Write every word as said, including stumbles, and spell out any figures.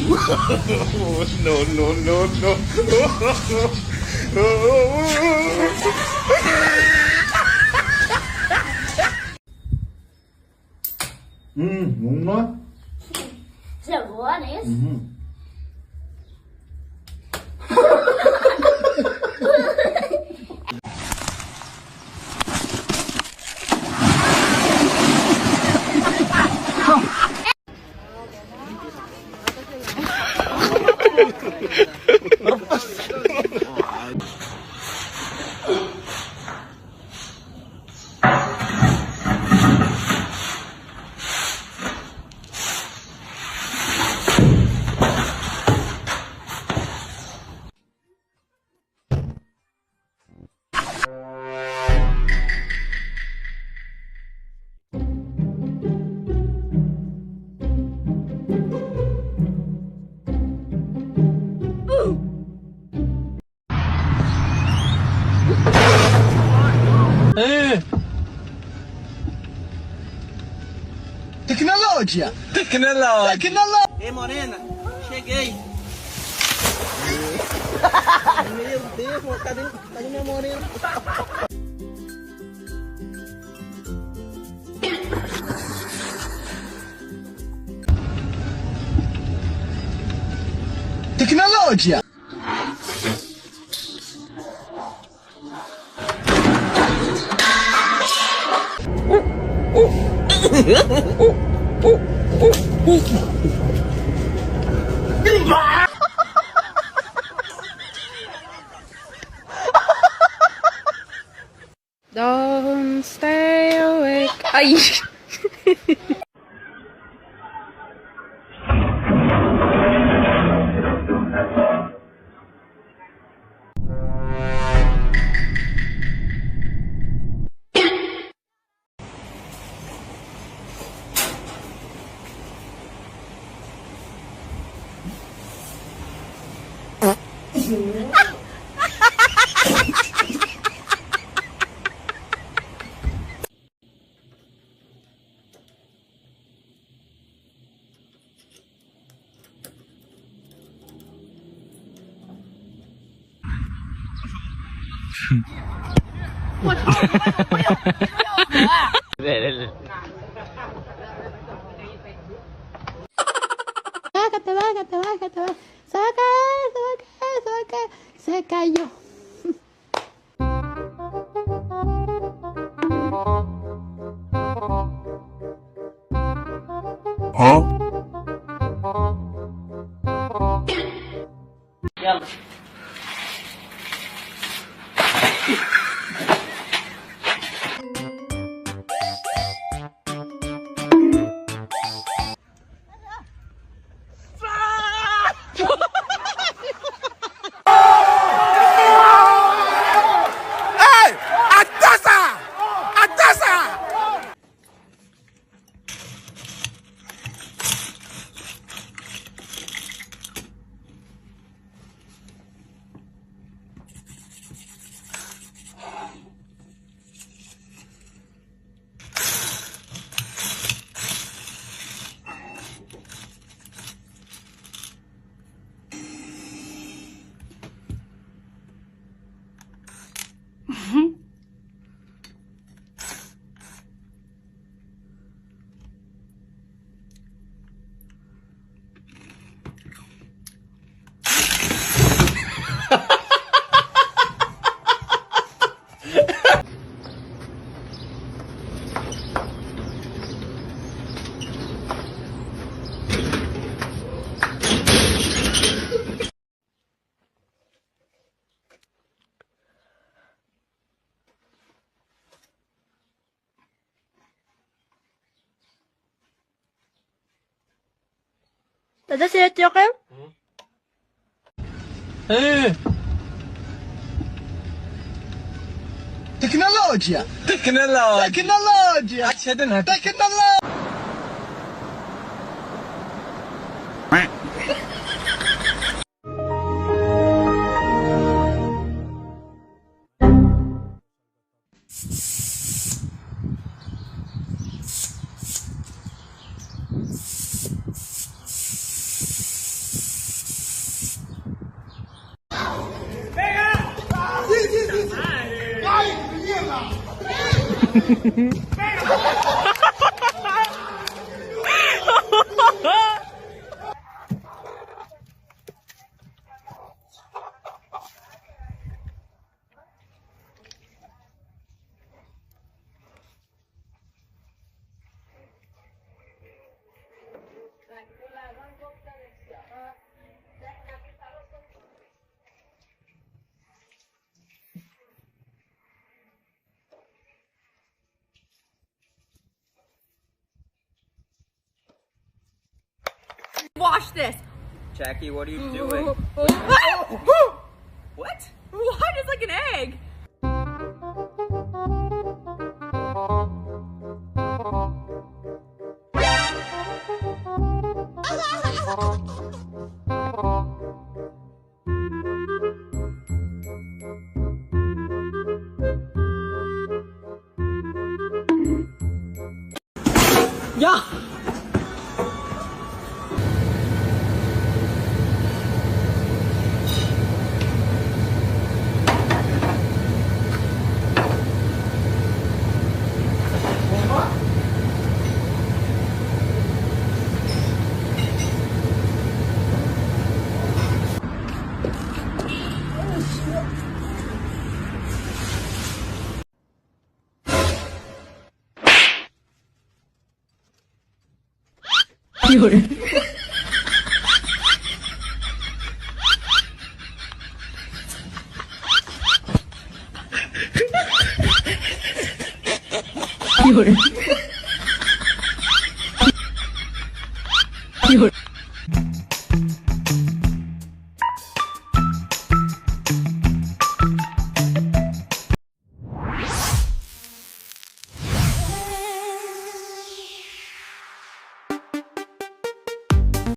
No, no, no, no. Mm, uma. Você voa nisso? Uhum. Eh. Tecnologia! Tecnologia! Tecnologia! Ei, morena, cheguei! Meu Deus, cadê, cadê minha morena? Tecnologia! Don't stay awake. Ai. Bájate, bájate, bájate, bájate. Se va a caer, se va a caer, se va a caer. Se cayó. ¿Ah? Hey! Atasa! Atasa! Dada, sila tiyo kayo? Eh. Tecnologia! Tecnologia! Tecnologia! Tecnologia! Wash this. Jackie, what are you doing? What? What? It's like an egg. Ja.